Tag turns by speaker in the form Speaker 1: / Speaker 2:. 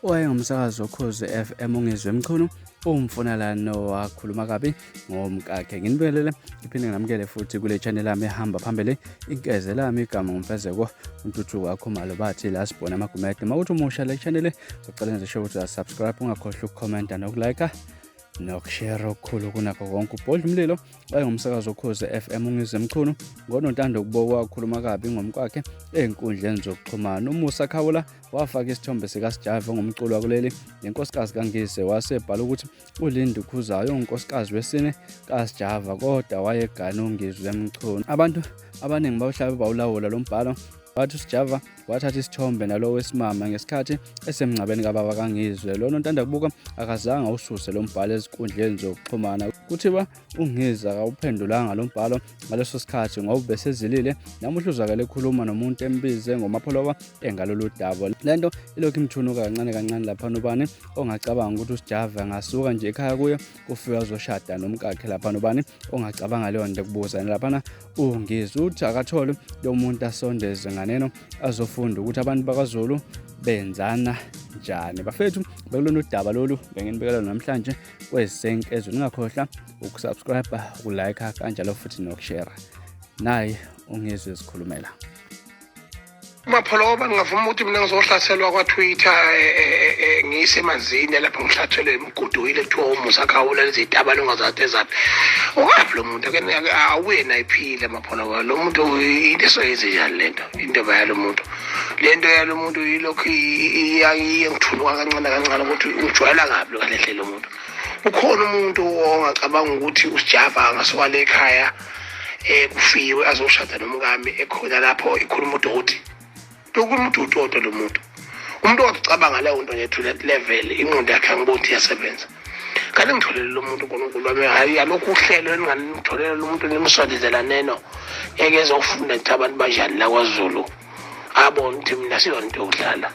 Speaker 1: Owayengumsakazi woKhozi FM uNgizwe Mchunu umfunalano wakhuluma kabi ngomkakhe. Nginibingelele ngiphinde nginamukele futhi kule channel yami ehamba phambili, inkeze lami igama nguMfezeko uNtuthuko waKhumalo, bathi la sibona amagumede. Mawuthi umusha le channel, socela nje sho ukuthi subscribe, ungakhohlwa ukukhomenta nokulike nokushare okukhulu kunakho konke. Ubhodla umlilo wayengumsakazi woKhozi FM uNgizwe Mchunu ngonontando kubo wakhuluma kabi ngomkwakhe ey'nkundleni zokuxhumana. UMusa Khawula wafaka isithombe sikaSjava ongumculo wakuleli nenkosikazi kaNgizwe, wasebhala ukuthi uLinda Khuzayo unkosikazi wesine kaSjava kodwa wayegane uNgizwe Mchunu. Abantu abaningi bawuhlabe bawulawula lo mbhalo, bathi uSjava wathatha isithombe nalo wesimama ngesikhathi esemngcwabeni kababa kaNgizwe. Lo nontanda kubuka akazange awususe lo mbhalo ezinkundleni zokuxhumana. Kuthiwa uNgizwe akawuphendulanga lo mbhalo ngaleso sikhathi ngoba ubesezilile. Namuhla uzwakele ekhuluma nomuntu embize ngoMapholoba engalolu daba. Lento ilokhu imthunuka kancane kancane laphana. Ubani ongacabanga ukuthi uSjava angasuka nje ekhaya kuye kufika azoshada nomkakhe laphana? Ubani ongacabanga leyo nto? Kubuza laphana uNgizwe uthi akathole lo muntu asondeze nganeno azofunda ukuthi abantu bakwaZulu benzana njani. Bafethu, bekulona udaba lolu benginibekela namhlanje kwezenkezo. Ningakhohlwa ukusubscribe, ukulike kanjalo futhi nokushare. Naye uNgizwe ezikhulumela.
Speaker 2: Mapholoba, ngingavuma ukuthi mina ngizohlaselwa kwa-Twitter, ngiyisemanzini lapho ngihlatshelwe emguduyile, kuthiwa uMusa Khawula lezi tabane ongazathi ezaphi, ukaphi lo muntu? Ake awuyena ayiphile Mapholoba lo muntu. Into esoyenze njani lento? Into yalo muntu, lento yalo muntu ilokhu iye ngithunuka kancane kancane ukuthi ungijwayela kabi lo kahle hle lo muntu. Ukhona umuntu ongacabanga ukuthi uSjava angasuka le ekhaya kufiwe azoshada nomkami ekhona lapho ikhuluma udoti, ukhuluma udoti odwa lo muntu? Umuntu owacabanga leyo nto nje to that level, ingqondo yakhe angiboni ukuthi iyasebenza. Kanti ngitholele lo muntu, uNkulunkulu wami, hayi alokhu uhlelo enginganitholela lo muntu, nimsondezela neno eke ezofunda ukuthi abantu banjani la kwaZulu, abone ukuthi mina siyona into yokudlala.